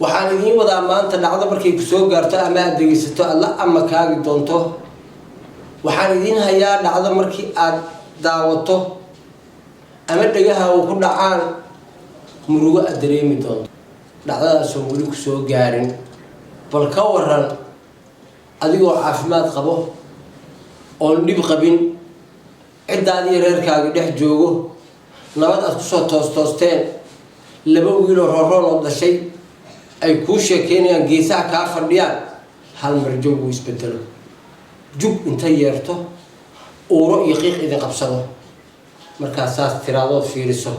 Waxaan idiin wadaa maanta dhacdo markay ku soo gaarto ama aada dhegeysato aada la amakaagi doonto. Waxaan idiin hayaa dhacdo markii aada daawato ama dhegaha uu ku dhacaan murugo aada dareemi doonto, dhacdadaasoo weli ku soo gaarin. Bal ka waran adigoo caafimaad qabo oon dhib qabin, ciddaadiyo reerkaaga dhex joogo, nabad aada kusoo toos-toosteen, laba wiiloo rooroon oo dhashay ay kuu sheekeynayaan, geesaha kaa fadhiyaan, hal mar jawgu isbedelo, jug inta yeerto, uuro iyo qiiq idin qabsado, markaas saas tiraadood fiiriso,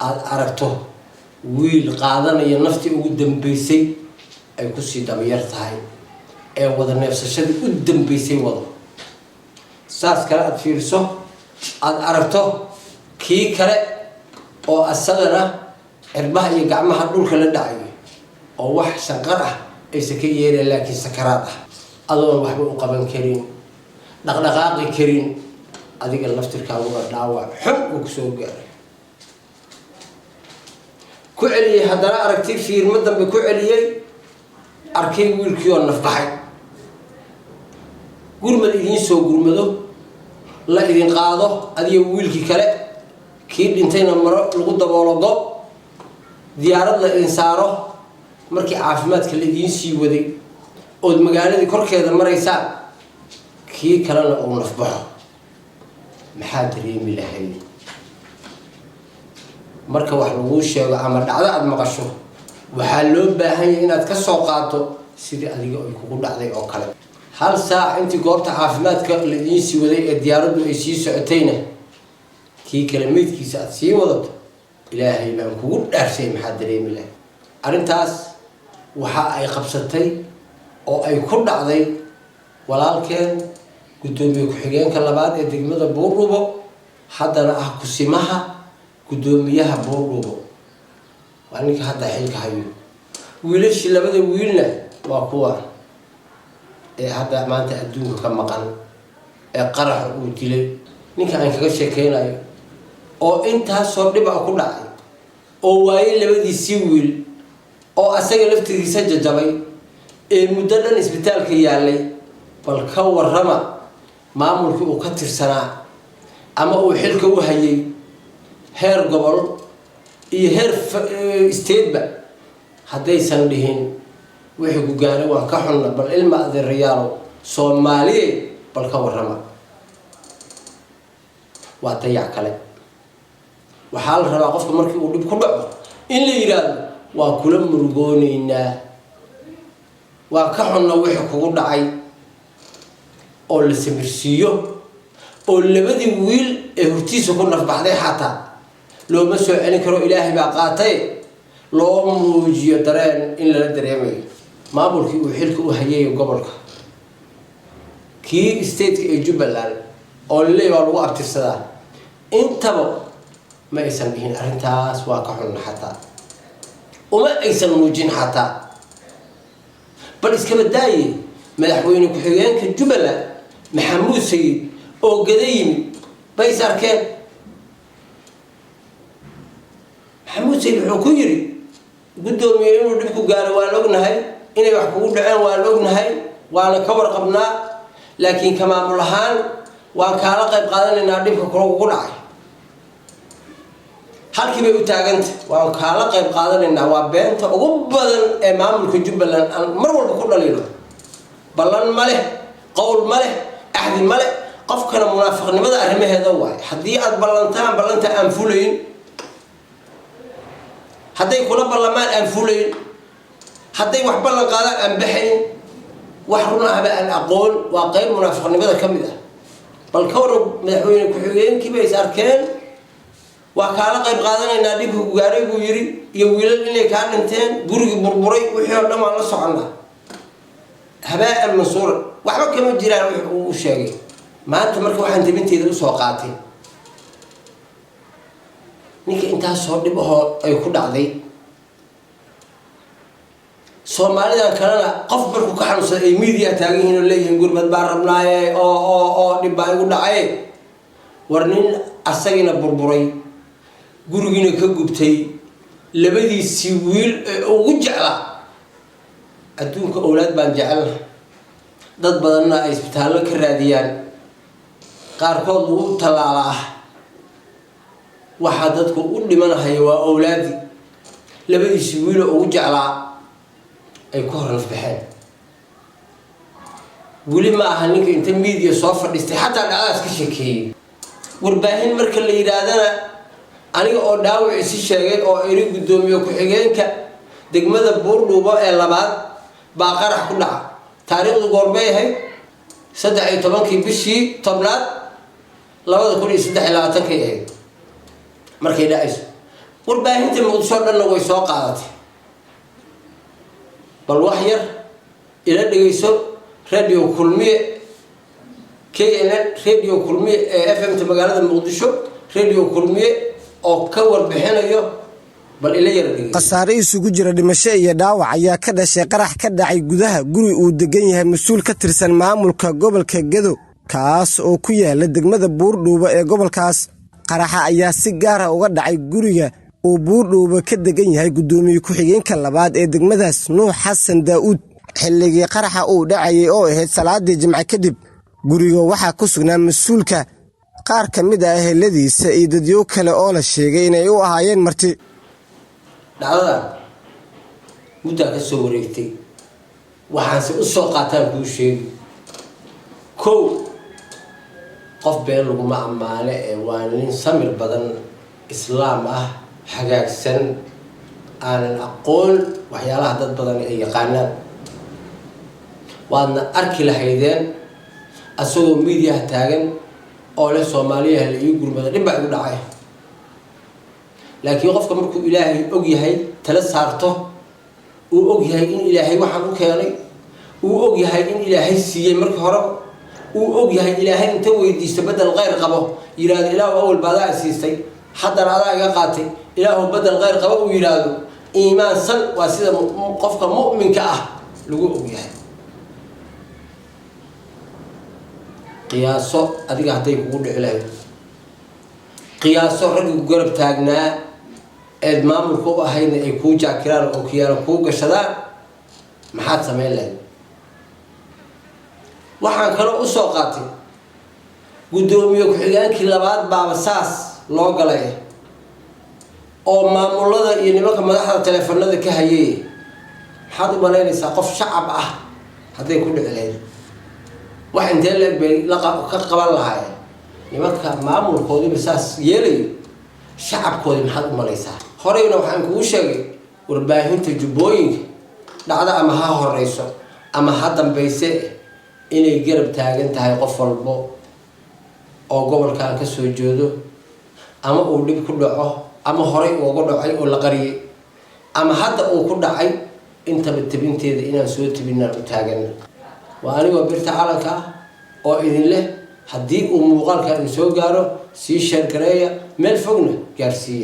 aada aragto wiil qaadanaya naftii ugu dambeysay ay kusii dabayar tahay ee wada neefsashadii u dambeysay wado. Saas kale aada fiiriso, aada aragto kii kale oo asagana cirbaha iyo gacmaha dhulka la dhacayo oo wax shanqar ah aysan ka yeereen, laakiin sakaraad ah, adoon waxba u qaban karin, dhaqdhaqaaqi karin, adiga laftirkaaguna dhaawac xun uu kusoo gaaray. Ku celiyey haddana aragti fiirmo dambe ku celiyey, arkay wiilkii oo nafbaxay. Gurmad idiin soo gurmado, la idin qaado adiga wiilkii kale, kii dhintayna maro lagu daboolo, go diyaarad la idin saaro. Markii caafimaadka la idiin sii waday ood magaaladii korkeeda maraysaan, kii kalena uu nafbaxo, maxaa dareemi lahayd? Marka wax laguu sheego ama dhacdo aada maqasho, waxaa loo baahan yahay inaad ka soo qaato sidii adiga ay kugu dhacday oo kale. Hal saac intii goobta caafimaadka la idiin sii waday ee diyaaraddu ay sii socotayna kii kale meydkiisa aada sii wadato, Ilaahay baan kugu dhaarsay, maxaa dareemi lahay? Arrintaas waxa ay qabsatay oo ay ku dhacday walaalkeen, guddoomiye ku-xigeenka labaad ee degmada Buurdhubo, haddana ah kusimaha guddoomiyaha Buurdhubo. Waa ninka hadda xilka hayo. Wiilashii, labada wiilna waa kuwa ee hadda maanta adduunka ka maqan ee qaraxa uu dilay. Ninka aan kaga sheekeynayo oo intaasoo dhiba ku dhacay oo waayey labadiisii wiil oo asaga laftigiisa jajabay ee muddo dhan isbitaalka yaalay, bal ka warrama maamulkii uu ka tirsanaa ama uu xilka u hayay, heer gobol iyo heer stateba, haddaysan dhihin wixii ku gaaray waan ka xunna? Bal ilma adeerayaalow Soomaaliye, bal ka warrama. Waa dayac kale. Waxaa la rabaa qofka markii uu dhib ku dhaco in la yidhaahdo, "Waa kula murugooneynaa, waa ka xunna wixii kugu dhacay," oo la samirsiiyo, oo labadii wiil ee hortiisa ku nafbaxday xataa looma soo celin karo, Ilaahay baa qaatay, loo muujiyo dareen in lala dareemayo. Maamulkii uu xilka u hayay gobolka, kii stateka ee Jubbaland oo laleey waa lagu abtirsadaa, intaba ma aysan dhihin arrintaas waa ka xunna, xataa uma aysan muujin xataa. Bal iskaba daaye, madaxweyne ku-xigeenka Jubbaland Maxamuud Sayid oo gada yimid bay is arkeen. Maxamuud Sayid wuxuu ku yidhi, "Guddoomiye, inuu dhib ku gaaro waan ognahay, inay wax kugu dhaceen waan ognahay, waana ka warqabnaa, laakiin ka maamul ahaan waan kaala qayb qaadanaynaa dhibka kula kugu dhacay." Halkii bay u taaganta, "Waan kaala qayb qaadanaynaa." Waa beenta ugu badan ee maamulka Jubbaland aan mar walba ku dhaliilo. Ballan ma leh, qowl ma leh, axdi ma leh. Qofkana munaafiqnimada arrimaheeda waay. Haddii aada ballantaan, ballanta aan fulayn, hadday kula ballamaan aan fulayn, hadday wax ballan qaadaan aan baxayn, wax run ahba aan aqoon, waa qeyb munaafiqnimada ka mid ah. Bal ka waran, madaxweyne ku-xigeenkii bay is arkeen. "Waa kaala qayb qaadanaynaa dhibka ku gaaray," buu yidhi, "iyo wiilal inay kaa dhinteen, gurigii burburay, wixii oo dhan waan la soconnaa." Habaa-an mansuura, waxba kama jiraan wix uu u sheegay. Maanta marka waxaan tabinteeda usoo qaatay ninka intaasoo dhib ahoo ay ku dhacday. Soomaalidan kalena qof markuu ka xanuunsada ay media taagan yihiin oo leeyihiin, "Gurmad baan rabnaaye, oo dhib baa igu dhacay." War nin asagiina burburay, gurigiina ka gubtay. Labadiisii wiil ee ugu jeclaa adduunka, owlaad baan jecelna, dad badanna ay isbitaallo ka raadiyaan, qaarkood lagu tallaala ah. Waxaa dadku u dhimanahaya waa owlaadi. Labadiisii wiiloo ugu jeclaa ay ku hor nafbaxeen. Weli ma aha ninka inta media soo fadhiistay xataa dhacdaas ka sheekeeyey. Warbaahin marka la yidhaahdana, aniga oo dhaawac isi sheegay oo iri guddoomiye ku-xigeenka degmada Buurdhuubo ee labaad baa qarax ku dhaca. Taariikhdu goorbay ahayd? 13-kii bishii 10aad 2023-kay ahayd markay dhacayso. Warbaahinta Muqdisho o dhanna way soo qaadatay. Bal wax yar ila dhegeyso. Radio Kulmiye, KNN, Radio Kulmiye ee FM-ta magaalada Muqdisho, Radio Kulmiye oo ka warbixinayo, bal ila yara dhegeyso. Khasaare isugu jira dhimasho iyo dhaawac ayaa ka dhashay qarax ka dhacay gudaha guri uu degan yahay mas-uul ka tirsan maamulka gobolka Gedo, kaas oo ku yaala degmada Buurdhuubo ee gobolkaas. Qaraxa ayaa si gaara uga dhacay guriga uu Buurdhuubo ka degan yahay guddoomiye ku-xigeenka labaad ee degmadaas, Nuux Xasan Daa'uud. Xilligii qaraxa uu dhacayay oo ahayd salaadii Jimce kadib, guriga waxaa ku sugnaa mas-uulka, qaar ka mid ah eheladiisa iyo dadyo kale oo la sheegay inay u ahaayeen marti. Dhacdadan muddaa ka soo wareegtay. Waxaanse u soo qaataan kuu sheegi. Kow, qof been laguma ammaane ee waa nin samir badan, islaam ah, hagaagsan, aanan aqoon waxyaalaha dad badan ay yaqaanaan. Waadna arki lahaydeen asagoo media-ha taagan oo leh Soomaaliyaha la ii gurmada, dhib baa igu dhacay. Laakiin qofka markuu Ilaahay og yahay, tala saarto, uu og yahay in Ilaahay waxaan u keenay, uu og yahay in Ilaahay siiyey markii horeba, uu og yahay Ilaahay inta weydiisto bedel khayr qabo, yidhahdo: "Ilaahu, awal ba adaa siistay, haddana adaa iga qaatay, Ilaahu bedel khayr qabo," uu yidhaahdo, iimaansan. Waa sida qofka mu'minka ah lagu og yahay. Qiyaaso adiga hadday kugu dhici lahayd. Qiyaaso raggi ku garab taagnaa eed maamulka u ahaydna ay kuu jaakiraan oo kiyaalo kuu gashadaan, maxaad samayn lahayd? Waxaan kaloo usoo qaatay, guddoomiye ku-xigeenkii labaad baaba saas loo galay oo maamulada iyo nimanka madaxda teleefanada ka hayay. Maxaad u malaynaysaa qof shacab ah hadday ku dhici lahayd? Wax intee la-eg bay ka qaban lahaayeen nimanka maamulkoodiiba saas yeelayo? Shacabkoodii maxaad u malaysaa? Horeyna waxaan kugu sheegay, warbaahinta Jubbooyinka dhacdo ama ha horeyso ama ha dambayse inay garab taagan tahay qof walbo oo gobolkan ka soo jeedo, ama uu dhib ku dhaco, ama horey uga dhacay oo la qariyay, ama hadda uu ku dhacay, intaba tebinteeda inaan soo tebinaan u taagana. Waa anigoo Birta Calanka ah oo idin leh, haddii uu muuqaalka idin soo gaaro, sii share gareeya, meel fogna gaarsiiya.